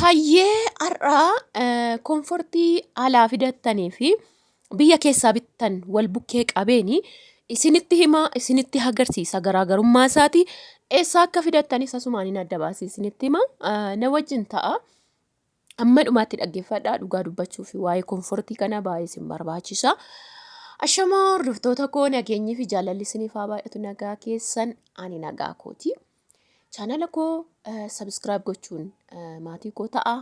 Hayyee har'a komfortii alaa fidattanii fi biyya keessaa bittan wal bukkee qabeeni isinitti himaa isinitti agarsiisa garaagarummaa isaati. Eessaa akka fidattanis asumaan adda baasee isinitti hima. Na wajjin ta'a. Amma dhumaatti dhaggeeffadhaa dhugaa dubbachuu fi waa'ee komfortii kana baay'ee isin barbaachisa. Ashamaa hordoftoota koo nageenyii fi jaalalli isiniif haa baay'atu nagaa keessan ani nagaa kooti. Chaanala koo subscribe gochuun maatii koo ta'a.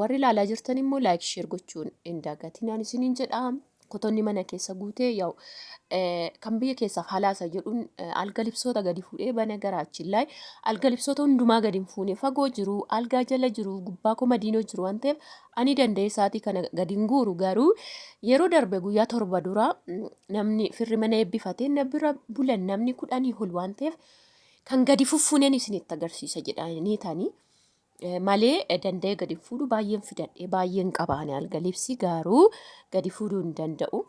Warri ilaalaa jirtan immoo like share gochuun hin dagatinaan isiniin jedha. Kotonni mana keessa guutee yaa'u kan biyya keessaaf halaasa jedhuun alga libsoota gadi fuudhee bana gara achillaay alga libsoota hundumaa gadi hin fuune fagoo jiru algaa jala jiru gubbaa komadiinoo jiru waan ta'eef ani danda'ee sa'aatii kana gadi hin guuru garuu yeroo darbe guyyaa 7 dura namni firri mana eebbifatee na bira bulan namni 10 ol waan ta'eef kan gadi fuffuuneen isinitti agarsiisa jedhanii tanii malee danda'ee gadi hin fuudhu baay'een fidadhe baay'een qaba ani alga libsi garuu gadi fuudhuu hin danda'u.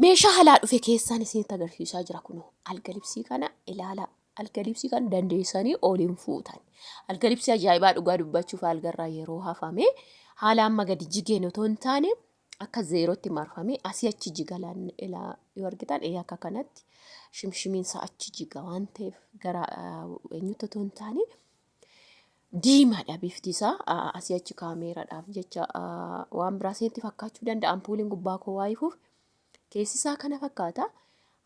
Meeshaa halaa dhufe keessaan isinitti agarsiisaa jira kunoo alga libsii kana ilaalaa. Alga libsii kana dandeessanii ol hin fuutan. Alga libsii ajaa'ibaa dhugaa dubbachuuf algarraa yeroo hafame haala amma gadi jigeen otoo hin taane akka zeerootti marfamee asii achi jiga ilaa yoo argitan ee akka kanatti shimshimiinsa achi jiga waan ta'eef gara eenyutti otoo hin taane diimaadha bifti isaa asii achi kaameeraadhaaf jecha waan biraa isinitti fakkaachuu danda'a ampuuliin gubbaa koo waa ifuuf keessi isaa kana fakkaata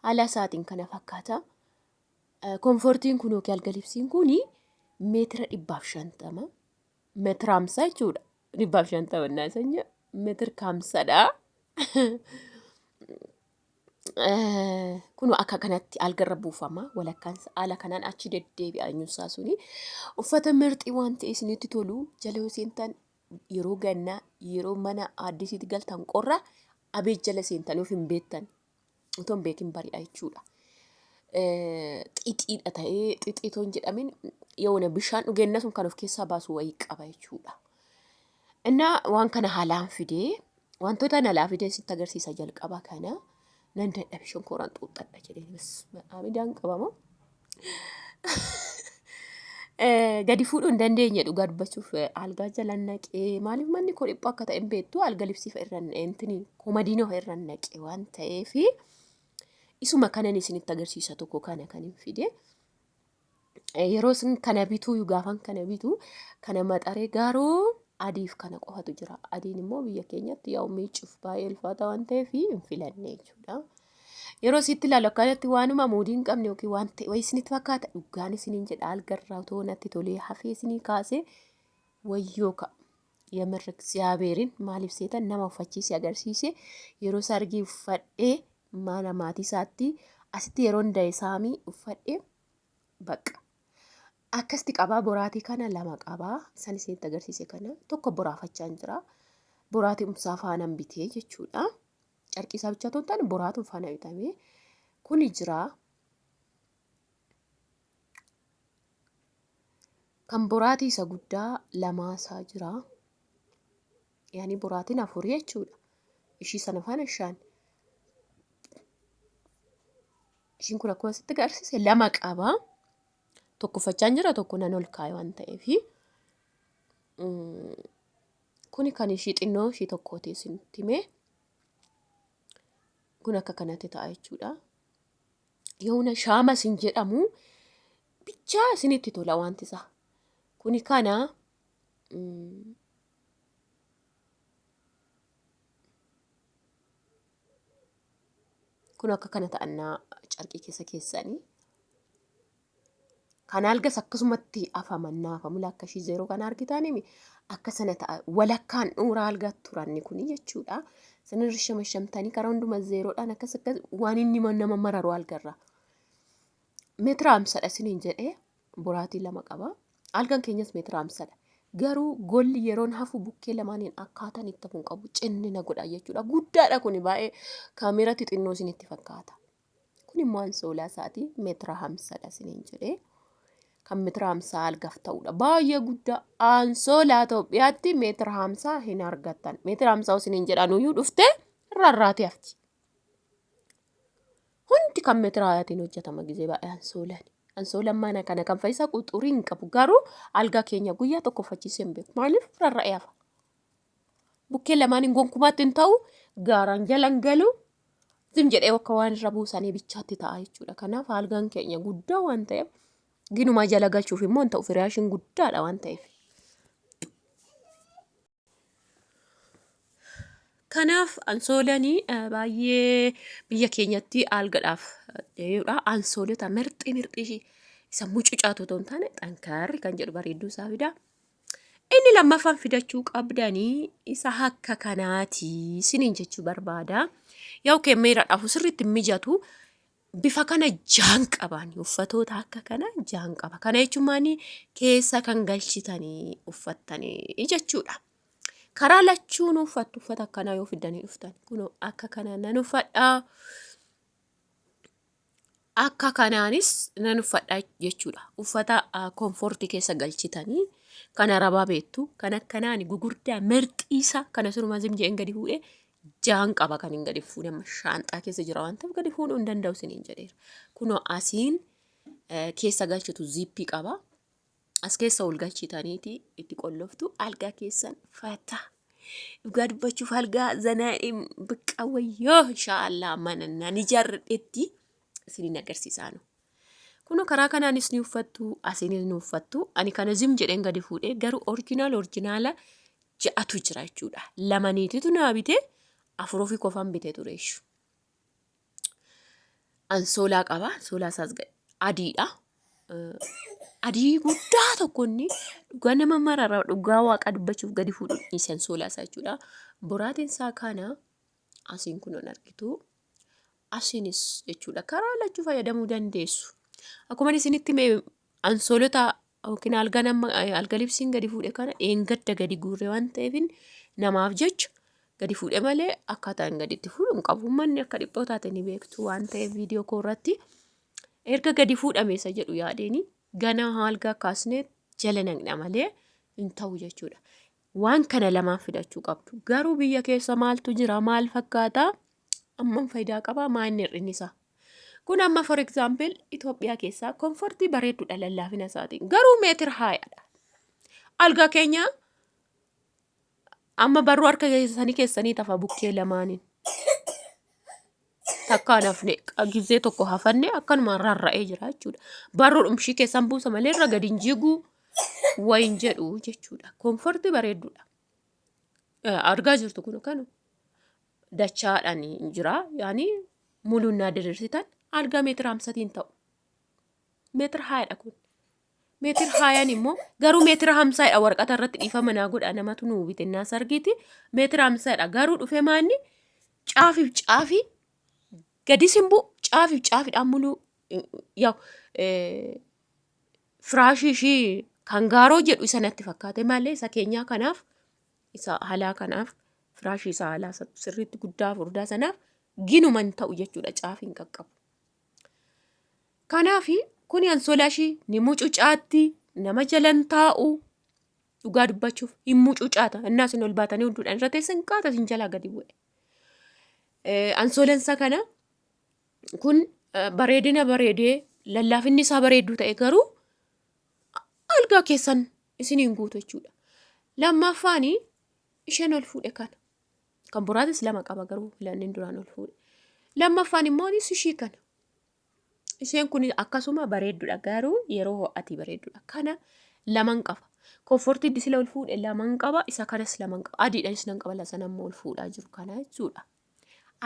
haala isaatiin kana fakkaata komfortiin kun yookiin algalibsiin kun meetira 150 meetira 50 jechuudha. 150 naa sanya meetira 50dha. Kun akka kanatti algarra buufama walakkaan haala kanaan achi deddeebi'a eenyuusaa suni. Uffata mirxii waan ta'e isinitti tolu jala yoo seentan yeroo gannaa yeroo mana addisiitti galtan qorra abeet jala seentan of hin beektan. Otoo hin beekin bari'a jechuudha. Xixiidha ta'ee xixii otoo hin jedhamin yoona bishaan dhugeenna sun kan of keessaa baasu wayii qaba jechuudha. Innaa waan kana haalaan fidee wantoota ani alaa fidee sitti agarsiisa jalqaba kana nan dadhabe shonkooraan xuuxxadha jedhee bas amidaan qabama. Gadi fuudhuu hin dandeenye dhugaa dubbachuuf algaa jala naqee maaliif manni koo dhiphoo akka ta'e hin beektu alga libsii fa'a irra intini komadiinoo fa'a irra naqe waan ta'eef isuma kanan isinitti agarsiisa tokko kana kan hin fide. Yeroo isin kana bituu gaafan kana bitu kana maxaree garuu adiif kana qofatu jira. Adiin immoo biyya keenyatti yaa'u miicuuf baay'ee ulfaata waan ta'eef hin filanne jechuudha. Yeroo sitti ilaalu akkanatti waanuma muudii hin qabne yookiin waan ta'e wayii isinitti fakkaata dhugaan isiniin jedha algarraa otoo natti tolee hafee isinii kaasee wayyoo ka'a. Yamir Egziyaabeerin maaliif seetan nama uffachiise agarsiise yeroo sargii uffadhee mana maatii isaatti asitti yeroon da'e saamii uffadhe baqa. Akkasitti qabaa boraatii kana lama qabaa san isinitti agarsiise kana tokko boraafachaa hin jira. Boraatii umsaa faanaan bitee jechuudha. Carqii isaa bichaa otoo hin taane boraatuun faana bitamee kuni jira. Kan boraatii isa guddaa lamaa isaa jira. Yaani boraatiin afurii jechuudha. Ishii sana faana shan. Ishiin kun akkuma sitti agarsiise lama qaba. Tokko uffachaan jira tokko nan ol kaa'e waan ta'eef. Kuni kan ishii xinnoo ishii tokkooti isinitti hime. Kun akka kanatti ta'a jechuudha. Yoona shaama isin jedhamu bichaa isinitti tola wanti isaa. Kuni kana kun akka kana ta'annaa carqii keessa keessanii. Kan algas akkasumatti afama naafamu lakka ishii zeeroo kana argitaanimi akka sana ta'a walakkaan dhuuraa algaa turanni kuni jechuudha. Sanirra shamashamtanii karaa hunduma zeeroodhaan akkas akkas waan inni nama mararu algarra. Meetira 50dha isiniin jedhee boraatii lama qaba. Algaan keenyas meetira 50dha. Garuu golli yeroon hafu bukkee lamaaniin akkaataan itti hafu hin qabu cinnina godha jechuudha. Guddaadha kuni baay'ee kaameeratti xinnoo isinitti fakkaata. Kun immoo ansoolaa isaati meetira 50dha isiniin jedhee. Kan meetira 50 algaaf ta'udha. Baay'ee guddaa ansoolaa Itoophiyaatti meetira 50 hin argattan. Meetira 50 isiniin jedhanuyyuu dhuftee rarraatee hafti. Hundi kan meetira hayaatiin hojjetama gizee baay'ee ansoolaan. Ansoolaan mana kana kan fayyisaa quxurii hin qabu. Garuu algaa keenya guyyaa tokko uffachiisee hin beeku. Maaliif rarra'ee hafa? Bukkee lamaaniin gonkumaatti hin ta'u, gaaraan jala hin galu, zim jedhee akka waan irra buusanii bichaatti ta'a jechuudha. Kanaaf algaan keenya guddaa waan ta'eef ginumaa jala galchuuf immoo hin ta'u firaashiin guddaadha waan ta'eef. Kanaaf ansoolani baay'ee biyya keenyatti algadhaaf dheeyudha. Ansoolota mirxii mirxii ishii isa mucucaatu otoo hin taane xankaarri kan jedhu bareedduu isaa fida. Inni lammaffaan fidachuu qabdanii isa akka kanaati isiniin jechuu barbaada. Yaa'u keemmeeradhaaf sirriitti hin mijatu. Bifa kana jaan qabaan uffatoota akka kana jaan qaba. Kana jechuun maani keessa kan galchitanii uffattanii jechuudha. Karaa lachuun uffattu uffata akkanaa yoo fiddanii dhuftan kunoo akka kana nan uffadha. Akka kanaanis nan uffadha jechuudha. Uffata koomfoortii keessa galchitanii kan arabaa beektu kan akkanaani gugurdaa merxiisa kana sunumaa zim jedheen gadi fuudhee jaan qaba kan hin gadi fuune amma shaanxaa keessa jira waan ta'eef gadi fuudhuu hin danda'u isiniin jedheera. Kunoo asiin keessa galchitu ziippii qaba. As keessa ol galchitaniiti itti qolloftu algaa keessan fataa. Dhugaa dubbachuuf algaa zanaa biqqa wayyoo inshaallah mana nan ijaarradhetti isiniin agarsiisaanu. Kunoo karaa kanaanis ni uffattu asiinis ni uffattu. Ani kana zim jedheen gadi fuudhee garuu orjinaal orjinaala ja'atu jira jechuudha. Lama niititu naa bite afur ofii kofan bite ture ishu. Ansoolaa qaba. Ansoolaa isaas adiidha. Adii guddaa tokko inni dhugaa nama marara dhugaa waaqa dubbachuuf gadi fuudhu dhiise ansoolaa isaa jechuudha. Boraatiin isaa kana asiin kunoon argitu. Asiinis jechuudha karaa lachuu fayyadamuu dandeessu. Akkuma isinitti hime ansoolota yookiin alga nama alga libsiin gadi fuudhe kana dheengadda gadi guurre waan ta'eef namaaf jecha gadi fuudhe malee akkaataan gadi itti fuudhu hin qabu. Manni akka dhiphoo taate ni beektu waan ta'eef viidiyoo koo irratti erga gadi fuudhame isa jedhu yaadeeni ganaa algaa kaasnee jala naqna malee hin ta'u jechuudha. Waan kana lamaan fidachuu qabdu. Garuu biyya keessa maaltu jira maal fakkaata ammam faayidaa qaba maa inni hir'inni isaa. Kun amma for example Itoophiyaa keessaa komfortii bareedduudha lallaafina isaatiin. Garuu meetir haayadha. Algaa keenya amma barruu harka keessanii keessanii tafa bukkee lamaaniin. Takkaan hafne gizee tokko hafanne akkanumaan rarra'ee jira jechuudha. Barruu dhumshii keessan buusa malee irra gadi hin jigu wayin jedhu jechuudha. Komfortii bareedduudha. Argaa jirtu kun kanu dachaadhaan jira. Yaani muluun naa diriirsitan algaa meetira hamsatiin ta'u. Meetira haayadha kun. Meetira haayaan immoo garuu meetira hamsaadha waraqata irratti dhiifama naa godha namatu nuu bite naa sargiiti. Meetira hamsaadha garuu dhufee maanni caafiif caafii gadi simbu caafiif caafiidhaan muluu yaa'u firaashii ishii kan gaaroo jedhu isa natti fakkaate malee isa keenyaa kanaaf isa halaa kanaaf firaashii isa halaa sirriitti guddaa furdaa sanaaf ginuma hin ta'u jechuudha caafii hin qaqqabu. Kanaaf kuni ansoolaa ishii ni mucucaatti nama jalan taa'u dhugaa dubbachuuf hin mucucaata innaa isin ol baatanii hunduudhaan irra teessan qaata isin jalaa gadi bu'e. Ansoolaan isaa kana kun bareedina bareedee lallaafinni isaa bareedduu ta'e garuu algaa keessan isiniin guutu jechuudha. Lammaffaan isheen ol fuudhe kana. Kan boraatis lama qaba garuu filannin duraan ol fuudhe. Lammaffaan immoo ishii kana. Isheen kun akkasuma bareeddudha garuu yeroo ho'atii bareeddudha. Kana laman qaba. Koonfortii disila ol fuudhe laman qaba isa kanas laman qaba. Adiidhanis nan qaba lasan amma ol fuudhaa jiru kana jechuudha.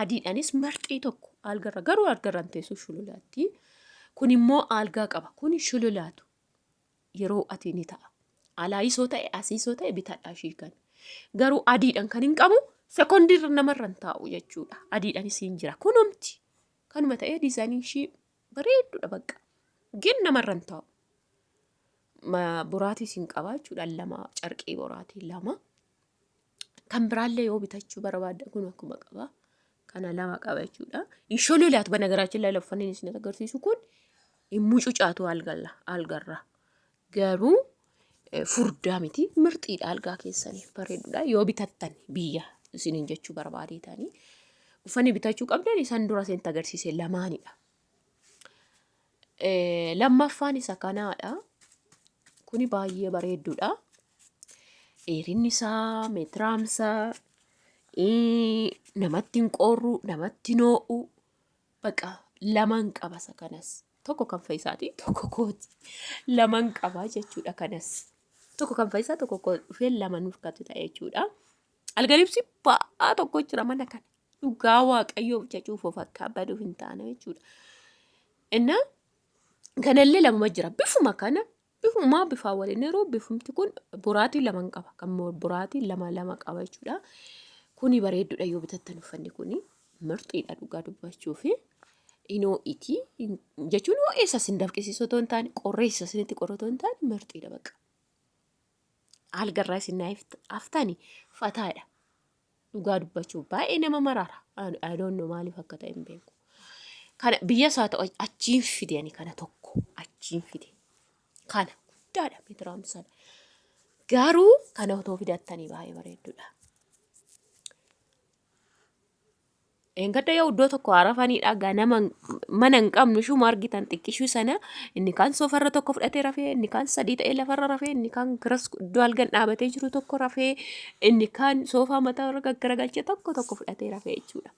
Adiidhanis marxii tokko algarra garuu algarra hin teessu shululaatti. Kun immoo algaa qaba. Kun shululaatu yeroo ati ni ta'a. Alaayisoo ta'e asiisoo ta'e bitadhaa ishii kana. Garuu adiidhaan kan hin qabu sekondiirra namarra hin taa'u jechuudha. Adiidhaanis hin jira. Kunumti kanuma ta'ee diizaayiniin ishii bareedduudha bakka. Gin namarra hin taa'u. Boraatiis hin qaba jechuudha lama carqii boraatii lama. Kan biraallee yoo bitachuu barbaadda kun akkuma qaba. Kana lama qaba jechuudha. Hin shololaatu banagaraachin laala uffanni isin agarsiisu kun hin mucucaatu algarra. Garuu furdaa miti mirxiidha algaa keessaniif bareedudha. Yoo bitattan biyya isiniin jechuu barbaadeetanii uffanni bitachuu qabdan isaan dura isinitti agarsiise lamaanidha. Lammaffaan isa kanaadha. Kuni baay'ee bareedduudha. Dheerinni isaa meetira 50, namatti hin qorru, namatti hin hoo'u. Baqa laman qaba isa kanas. Tokko kan Fayyisaati, tokko kooti. Laman qaba jechuudha kanas. Tokko kan Fayyisaa, tokko koo dhufee lama nuuf katu ta'e jechuudha. Algalibsi ba'aa tokko jira mana kana. Dhugaa Waaqayyoof jechuuf of akka baduuf hin taane jechuudha. Innaa kanallee lamuma jira. Bifuma kana bifumaa bifaa waliin yeroo bifumti kun boraatii laman qaba. Kan boraatii lama lama qaba jechuudha. Kuni bareedduudha yoo bitattan, uffanni kuni mirxiidha dhugaa dubbachuu fi inoo'iti jechuun ho'eessa isin dafqisiisoo otoo hin taane, qorreessa isinitti qorra otoo hin taane, mirxiidha baqa. Algarraa isin haftani fataadha. Dhugaa dubbachuuf baay'ee nama marara. I don't know maaliif akka ta'e hin beeku. Kana biyya isaa ta'u achiin fide, ani kana tokko achiin fide. Kana guddaadha, meetira 50dha. Garuu kana otoo fidattanii baay'ee bareedduudha. Eengadda yoo iddoo tokko arafanidha, ganama mana hin qabnu, ishuma argitan xiqqishuu sana, inni kaan soofarra tokko fudhatee rafee, inni kaan sadii ta'ee lafarra rafee, inni kaan kiras iddoo algan dhaabatee jiru tokko rafee, inni kaan soofaa mataa irra gaggaragalchee tokko tokko fudhatee rafee jechuudha.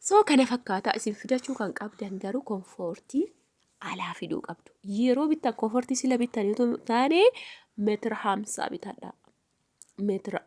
So kana fakkaata. Isin fidachuu kan qabdan garuu komfoortii alaa fiduu qabdu. Yeroo bittan komfoortii sila bittan yoo taane meetira 50 bitadha. Meetira